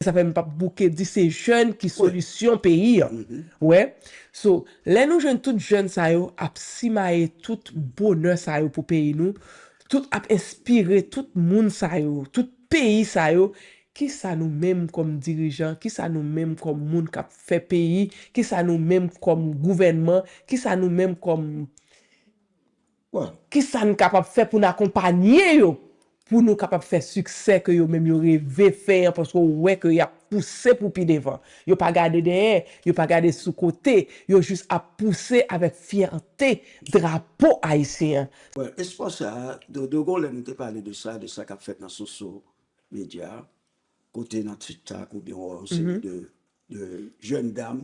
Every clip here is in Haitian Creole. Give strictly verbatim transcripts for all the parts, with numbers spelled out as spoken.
Sa fè m p ap bouke di se jèn ki solisyon peyi an. Wè. So, lè nou jwenn tout jèn sa yo ap simaye tout bonè sa yo pou peyi nou, tout ap enspire tout moun sa yo, tout peyi sa yo, kisa nou menm kòm dirijan, kisa nou menm kòm moun k ap fè peyi, kisa nou menm kòm gouvènman, kisa nou menm kòm Kisa n kapab fè pou n akonpanye yo, pou nou kapab fè siksè ke yo menm yo reve fè an, paske w wè ke y ap pouse pou pi devan. Yo pa gade dèyè, yo pa gade sou kote, yo jis ap pouse avèk fyète drapo ayisyen an. Bon, espwa sa a, Dodo, gon lè nou te pale de sa, de sa k ap fèt nan sosyo medya, kote nan TikTok oubyen w wè yon seri de de jèn dam,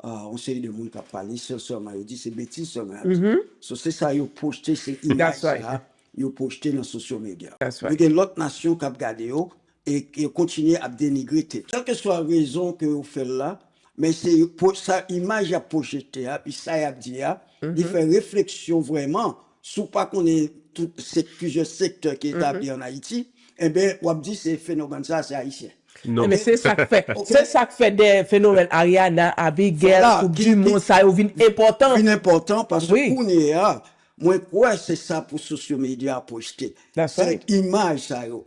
yon seri de moun k ap pale, se sèlman yo di se betiz sèlman y ap di. So se sa yo pwojte, se imaj sa yo pwojte nan sosyo medya. Nou gen lòt nasyon k ap gade yo e yo kontinye ap denigre tèt yo. Kèlkeswa rezon ke yo fè l la, men se sa imaj y ap pwojekte a, pi sa y ap di a, li fè refleksyon vrèman. Si w pa konnen tout se plizyè sektè ki etabli ann Ayiti, enben, w ap di se fenomèn sa a se ayisyen. Enben se sa k fè, se sa k fè de fenomèn Ariana, Abigail, Coupe du Monde sa yo vin enpòtan. Vin enpòtan paske kounye a, mwen kwè se sa pou sosyo medya pwojte. Se imaj sa yo.